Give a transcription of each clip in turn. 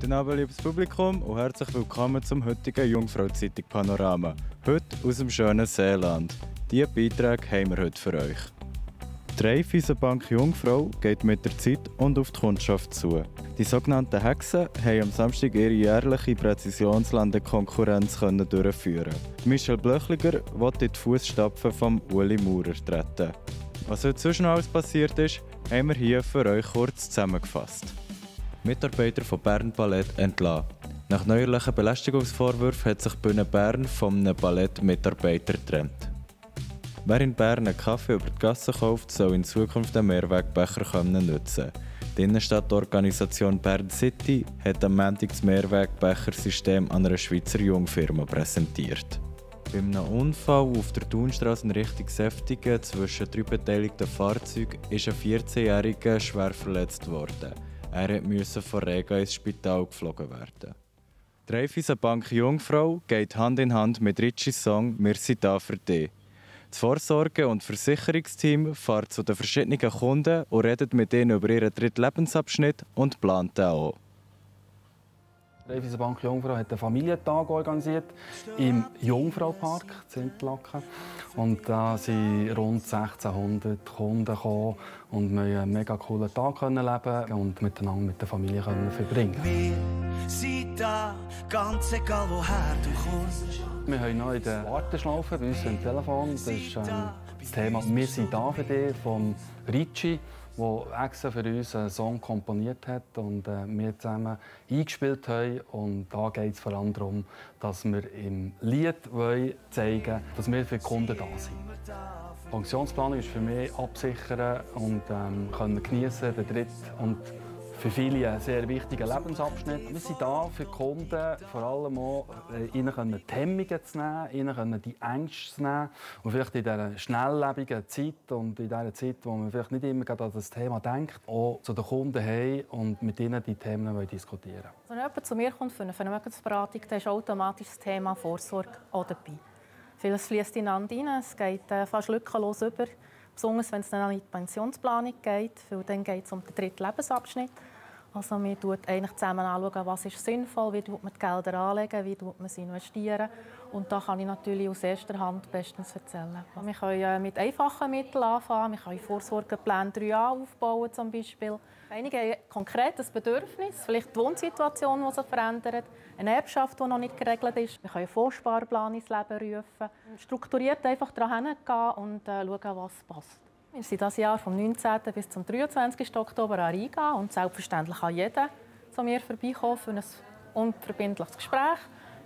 Guten Abend, liebes Publikum, und herzlich willkommen zum heutigen Jungfrau-Zeitung Panorama. Heute aus dem schönen Seeland. Diese Beiträge haben wir heute für euch. Die Raiffeisenbank Jungfrau geht mit der Zeit und auf die Kundschaft zu. Die sogenannten Hexen haben am Samstag ihre jährliche Präzisionslandekonkurrenz durchführen. Michel Blöchliger will in die Fußstapfen von Uli Maurer treten. Was heute sonst noch alles passiert ist, haben wir hier für euch kurz zusammengefasst. Mitarbeiter von Bern Ballett entlassen. Nach neuerlichen Belästigungsvorwürfen hat sich Bühne Bern von einem Ballettmitarbeiter getrennt. Wer in Bern einen Kaffee über die Gasse kauft, soll in Zukunft einen Mehrwegbecher nutzen. Die Innenstadtorganisation Bern City hat am Montag das Mehrwegbechersystem an einer Schweizer Jungfirma präsentiert. Bei einem Unfall auf der Thunstrasse in Richtung Seftigen zwischen 3 beteiligten Fahrzeugen ist ein 14-Jähriger schwer verletzt worden. Er musste von Rega ins Spital geflogen werden. Die Raiffeisenbank Jungfrau geht Hand in Hand mit Ritchies Song «Wir sind da für dich». Das Vorsorge- und Versicherungsteam fährt zu den verschiedenen Kunden und redet mit ihnen über ihren dritten Lebensabschnitt und plant den auch. Die Raiffeisenbank Jungfrau hat einen Familientag organisiert im Jungfraupark in Interlaken. Und da sind rund 1600 Kunden gekommen und wir einen mega coolen Tag leben und miteinander mit der Familie verbringen. Wir sind da, ganz egal woher du kommst. Wir haben noch in der Warteschlaufe bei uns am Telefon. Das ist das Thema «Wir sind da für dich» von Ritchie, der extra für uns einen Song komponiert hat und wir zusammen eingespielt haben. Und da geht es vor allem darum, dass wir im Lied zeigen wollen, dass wir für die Kunden da sind. Die Pensionsplanung ist für mich absichern und können geniessen, den dritten und für viele einen sehr wichtigen Lebensabschnitt. Wir sind da für die Kunden, vor allem auch, ihnen die Hemmungen zu nehmen, ihnen die Ängste zu nehmen. Und vielleicht in dieser schnelllebigen Zeit und in dieser Zeit, wo man vielleicht nicht immer an das Thema denkt, auch zu den Kunden haben und mit ihnen die Themen diskutieren wollen. Wenn jemand zu mir kommt für eine Vermögensberatung, dann ist automatisch das Thema Vorsorge auch dabei. Vieles fließt ineinander rein, es geht fast lückenlos über. Besonders wenn es dann an die Pensionsplanung geht, weil dann geht es um den dritten Lebensabschnitt. Also man schaut eigentlich zusammen anschauen, was ist sinnvoll, wie man die Gelder anlegen, wie man sie investieren. Und da kann ich natürlich aus erster Hand bestens erzählen. Wir können mit einfachen Mitteln anfangen, wir können Vorsorgepläne 3a aufbauen zum Beispiel. Einige haben konkret ein Bedürfnis, vielleicht die Wohnsituation, die sich verändert, eine Erbschaft, die noch nicht geregelt ist. Wir können einen Fondssparplan ins Leben rufen. Strukturiert einfach daran gehen und schauen, was passt. Wir sind dieses Jahr vom 19. bis zum 23. Oktober an Riga und selbstverständlich kann jeder zu mir vorbeikommen für ein unverbindliches Gespräch,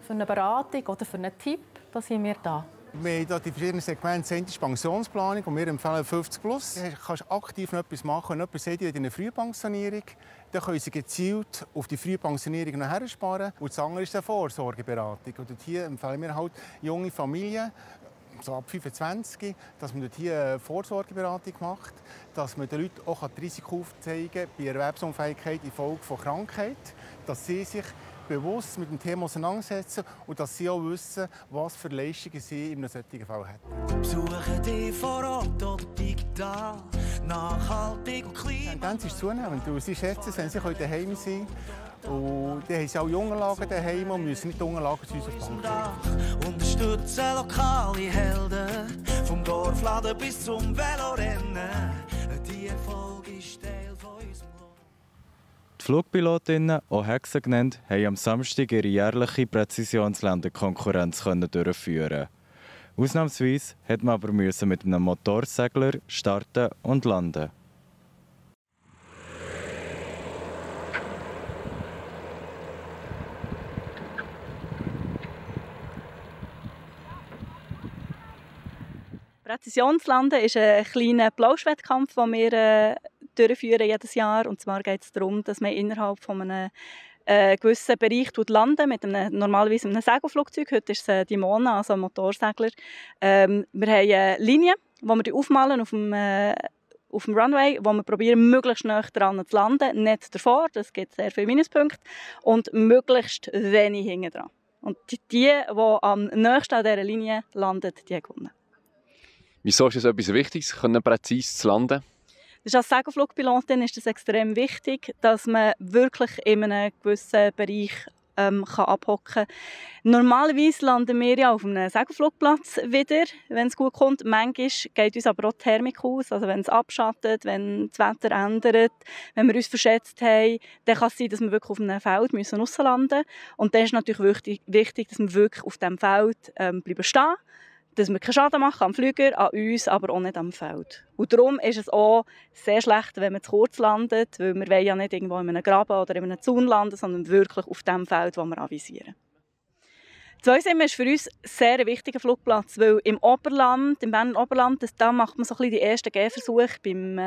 für eine Beratung oder für einen Tipp. Da sind wir da. Wir haben hier die verschiedenen Segmente. Das ist Pensionsplanung und wir empfehlen 50+. Du kannst aktiv noch etwas machen. Wenn jemand sagt, in eine Frühpensionierung, dann können sie gezielt auf die Frühpensionierung noch sparen. Und das andere ist die Vorsorgeberatung. Und hier empfehlen wir halt junge Familien, so ab 25, dass man hier eine Vorsorgeberatung macht, dass man den Leuten auch das Risiko aufzeigen kann bei Erwerbsunfähigkeit infolge von Krankheit, dass sie sich bewusst mit dem Thema auseinandersetzen und dass sie auch wissen, was für Leistungen sie in einem solchen Fall hätten. Besuchen dich vor Ort oder digital, nachhaltig und Die klein. Tendenz ist zunehmend. Sie schätzen es, wenn sie daheim sein können. Und dann haben sie auch die Unterlagen daheim und müssen nicht die Unterlagen zu uns auf die Bank bringen. Unterstützen lokale Helden, vom Dorfladen bis zum Velorennen. Die Erfolg ist Teil von unserem Leben. Die Flugpilotinnen, auch Hexen genannt, haben am Samstag ihre jährliche Präzisionslandekonkurrenz durchführen. Ausnahmsweise musste man aber mit einem Motorsegler starten und landen. Präzisionslanden ist ein kleiner Plauschwettkampf, den wir durchführen jedes Jahr. Und zwar geht es darum, dass man innerhalb von einem gewissen Bereich landen mit normalerweise einem Segelflugzeug. Heute ist es die Mona, also ein Motorsegler. Wir haben eine Linie, die wir aufmalen auf dem Runway, wo wir probieren, möglichst nah dran zu landen. Nicht davor, das gibt sehr viele Minuspunkte. Und möglichst wenig hinten dran. Und die am nächsten an dieser Linie landen, die haben gewonnen. Wieso ist es etwas Wichtiges, präzise zu landen? Das Als Segelflugpilotin ist es extrem wichtig, dass man wirklich in einem gewissen Bereich abhocken kann. Normalerweise landen wir ja auf einem Segelflugplatz wieder, wenn es gut kommt. Manchmal geht uns aber auch die Thermik aus. Also wenn es abschattet, wenn das Wetter ändert, wenn wir uns verschätzt haben, dann kann es sein, dass wir wirklich auf einem Feld rauslanden müssen. Und dann ist natürlich wichtig, dass wir wirklich auf diesem Feld bleiben stehen, dass wir keinen Schaden machen am Flüger, an uns, aber auch nicht am Feld. Und darum ist es auch sehr schlecht, wenn man zu kurz landet, weil wir wollen ja nicht irgendwo in einem Graben oder in einem Zaun landen, sondern wirklich auf dem Feld, das wir anvisieren. Zweisimmen ist für uns ein sehr wichtiger Flugplatz, weil im Berner Oberland, da macht man so ein bisschen die ersten Gehversuche beim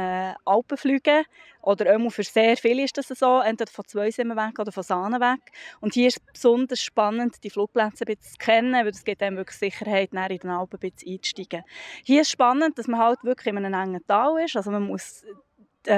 Alpenfliegen. Oder auch für sehr viele ist das so, entweder von Zweisimmen weg oder von Saanen weg. Und hier ist es besonders spannend, die Flugplätze ein bisschen zu kennen, weil es gibt einem wirklich Sicherheit, in den Alpen ein bisschen einzusteigen. Hier ist es spannend, dass man halt wirklich in einem engen Tal ist. Also man muss die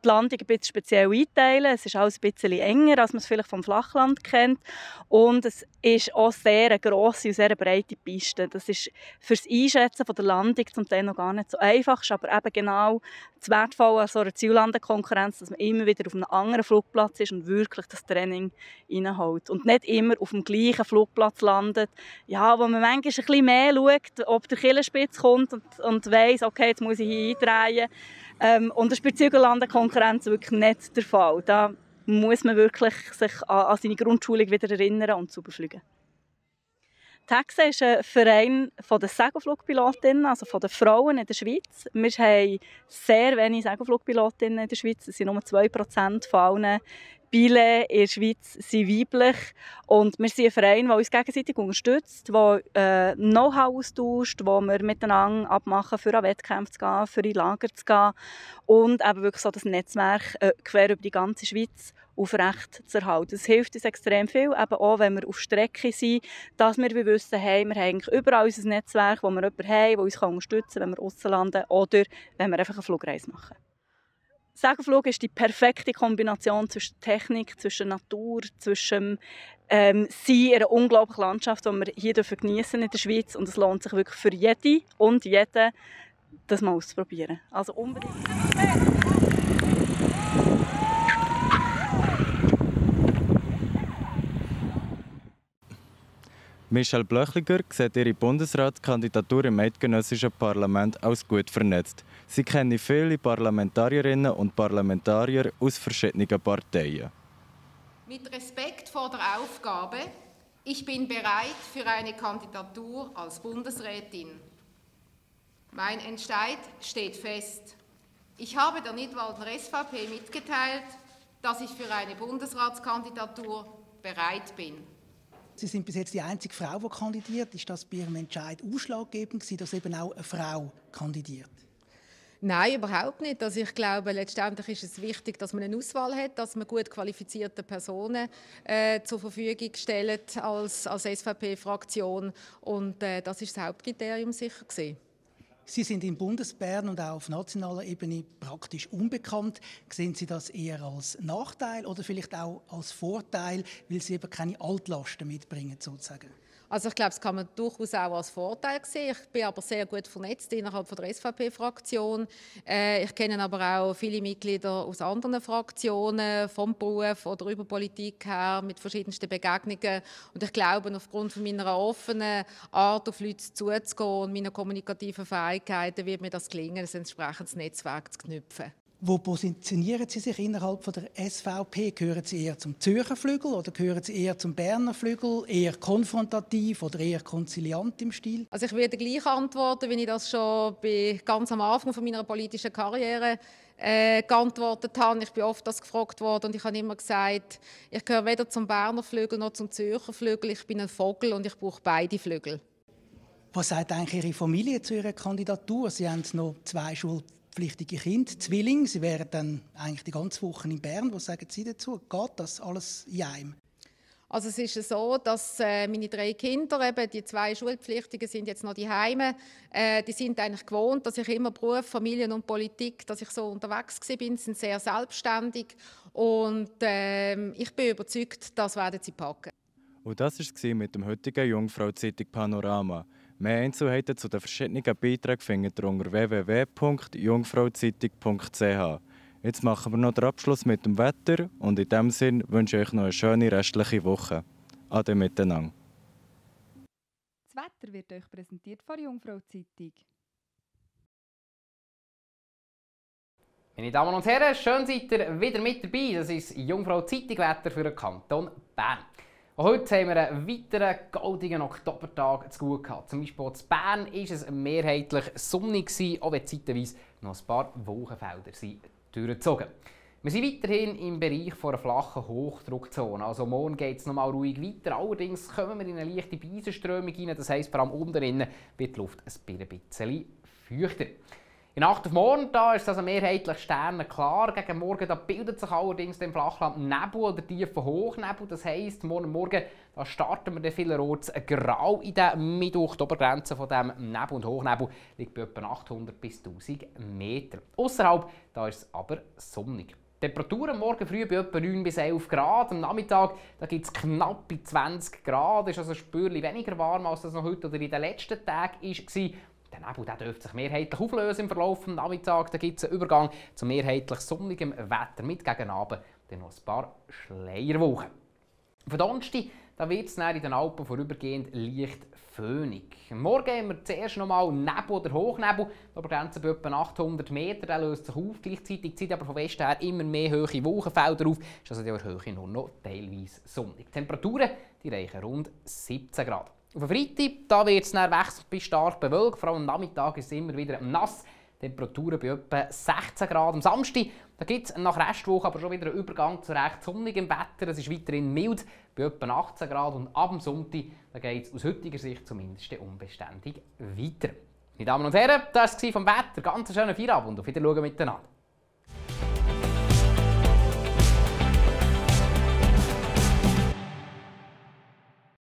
Landung ein bisschen speziell einteilen. Es ist alles ein bisschen enger, als man es vielleicht vom Flachland kennt. Und es ist auch sehr eine grosse und sehr breite Piste. Das ist für das Einschätzen von der Landung zum Teil noch gar nicht so einfach, ist aber eben genau das Wertvolle an so einer Ziellandekonkurrenz, dass man immer wieder auf einem anderen Flugplatz ist und wirklich das Training reinholt. Und nicht immer auf dem gleichen Flugplatz landet, ja, wo man manchmal ein bisschen mehr schaut, ob der Killenspitz kommt und weiss, okay, jetzt muss ich hier eindrehen. Und das ist bei der Ziellandekonkurrenz wirklich nicht der Fall. Da muss man wirklich sich an seine Grundschulung wieder erinnern und sauber fliegen. TAXE ist ein Verein der Segelflugpilotinnen, also von den Frauen in der Schweiz. Wir haben sehr wenige Segelflugpilotinnen in der Schweiz. Es sind nur 2% von allen Piloten in der Schweiz sind weiblich. Und wir sind ein Verein, der uns gegenseitig unterstützt, der Know-how austauscht, wo wir miteinander abmachen, für an Wettkämpfe zu gehen, für in Lager zu gehen und eben wirklich so das Netzwerk quer über die ganze Schweiz aufrecht zu erhalten. Das hilft uns extrem viel, eben auch wenn wir auf Strecke sind, dass wir wissen, hey, wir haben eigentlich überall unser Netzwerk, wo wir jemanden haben, der uns unterstützen kann, wenn wir aussen landen oder wenn wir einfach eine Flugreise machen. Segelflug ist die perfekte Kombination zwischen Technik, zwischen Natur, zwischen Sein in einer unglaublichen Landschaft, die wir hier geniessen in der Schweiz. Und es lohnt sich wirklich für jede und jeden, das mal auszuprobieren. Also unbedingt. Michelle Blöchliger sieht ihre Bundesratskandidatur im eidgenössischen Parlament als gut vernetzt. Sie kennt viele Parlamentarierinnen und Parlamentarier aus verschiedenen Parteien. Mit Respekt vor der Aufgabe, ich bin bereit für eine Kandidatur als Bundesrätin. Mein Entscheid steht fest. Ich habe der Nidwalden SVP mitgeteilt, dass ich für eine Bundesratskandidatur bereit bin. Sie sind bis jetzt die einzige Frau, die kandidiert. Ist das bei Ihrem Entscheid ausschlaggebend gewesen, dass eben auch eine Frau kandidiert? Nein, überhaupt nicht. Also ich glaube, letztendlich ist es wichtig, dass man eine Auswahl hat, dass man gut qualifizierte Personen zur Verfügung stellt als SVP-Fraktion. Und das ist das Hauptkriterium sicher gewesen. Sie sind in Bundesbern und auch auf nationaler Ebene praktisch unbekannt. Sehen Sie das eher als Nachteil oder vielleicht auch als Vorteil, weil Sie eben keine Altlasten mitbringen, sozusagen? Also ich glaube, das kann man durchaus auch als Vorteil sehen. Ich bin aber sehr gut vernetzt innerhalb der SVP-Fraktion. Ich kenne aber auch viele Mitglieder aus anderen Fraktionen, vom Beruf oder über Politik her, mit verschiedensten Begegnungen. Und ich glaube, aufgrund von meiner offenen Art, auf Leute zuzugehen und meiner kommunikativen Fähigkeiten, wird mir das gelingen, ein entsprechendes Netzwerk zu knüpfen. Wo positionieren Sie sich innerhalb von der SVP? Gehören Sie eher zum Zürcher Flügel oder gehören Sie eher zum Berner Flügel? Eher konfrontativ oder eher konziliant im Stil? Also ich werde gleich antworten, wie ich das schon ganz am Anfang von meiner politischen Karriere geantwortet habe. Ich bin oft das gefragt worden und ich habe immer gesagt, ich gehöre weder zum Berner Flügel noch zum Zürcher Flügel. Ich bin ein Vogel und ich brauche beide Flügel. Was sagt eigentlich Ihre Familie zu Ihrer Kandidatur? Sie haben noch 2 schulpflichtige Kinder, Zwillinge. Sie wären dann eigentlich die ganze Woche in Bern. Was sagen Sie dazu? Geht das alles in einem? Also es ist so, dass meine 3 Kinder, eben die 2 Schulpflichtigen, sind jetzt noch daheim. Die sind eigentlich gewohnt, dass ich immer Beruf, Familie und Politik, dass ich so unterwegs bin, sind sehr selbstständig und ich bin überzeugt, das werden sie packen. Und das war es mit dem heutigen Jungfrau-Zeitung Panorama. Mehr Einzelheiten zu den verschiedenen Beiträgen findet ihr unter www.jungfrauzeitung.ch. Jetzt machen wir noch den Abschluss mit dem Wetter und in diesem Sinn wünsche ich euch noch eine schöne restliche Woche. Ade miteinander. Das Wetter wird euch präsentiert von Jungfrau Zeitung. Meine Damen und Herren, schön seid ihr wieder mit dabei. Das ist das Jungfrau Zeitung Wetter für den Kanton Bern. Auch heute haben wir einen weiteren goldigen Oktobertag zu gut gehabt. Zum Beispiel in Bern war es mehrheitlich sonnig, auch wenn zeitweise noch ein paar Wolkenfelder durchgezogen. Wir sind weiterhin im Bereich einer flachen Hochdruckzone. Also morgen geht es nochmal ruhig weiter. Allerdings kommen wir in eine leichte Beisenströmung rein. Das heisst, vor allem unten wird die Luft ein bisschen feuchter. In der Nacht auf morgen ist es also mehrheitlich sternenklar. Gegen Morgen bildet sich allerdings im Flachland Nebel oder tiefer Hochnebel. Das heisst, morgen starten wir dann vielerorts grau in der Mittobergrenze von diesem Nebel und Hochnebel liegt bei etwa 800 bis 1000 Meter. Ausserhalb ist es aber sonnig. Die Temperaturen morgen früh bei etwa 9 bis 11 Grad. Am Nachmittag gibt es knapp 20 Grad. Das ist also ein Spürchen weniger warm, als das noch heute oder in den letzten Tagen war. Der Nebel dürfte sich mehrheitlich auflösen im Verlauf des Nachmittags. Da gibt es einen Übergang zu mehrheitlich sonnigem Wetter mit gegen Abend dann noch ein paar Schleierwochen. Für Donnerstag wird es in den Alpen vorübergehend leicht föhnig. Morgen haben wir zuerst noch mal Nebel oder Hochnebel. Die Obergrenze bei etwa 800 Meter, der löst sich auf. Gleichzeitig zieht aber von Westen her immer mehr hohe Wolkenfelder auf. Ist also in der Höhe nur noch teilweise sonnig. Die Temperaturen reichen rund 17 Grad. Auf den Freitag wird es wechselnd bis stark bewölkt. Vor allem am Nachmittag ist es immer wieder nass. Temperaturen bei etwa 16 Grad. Am Samstag gibt es nach Restwoche aber schon wieder einen Übergang zu recht sonnigem Wetter. Es ist weiterhin mild bei etwa 18 Grad. Und ab dem Sonntag geht es aus heutiger Sicht zumindest unbeständig weiter. Meine Damen und Herren, das war vom Wetter. Ganz schönen Feierabend und auf Wiedersehen miteinander.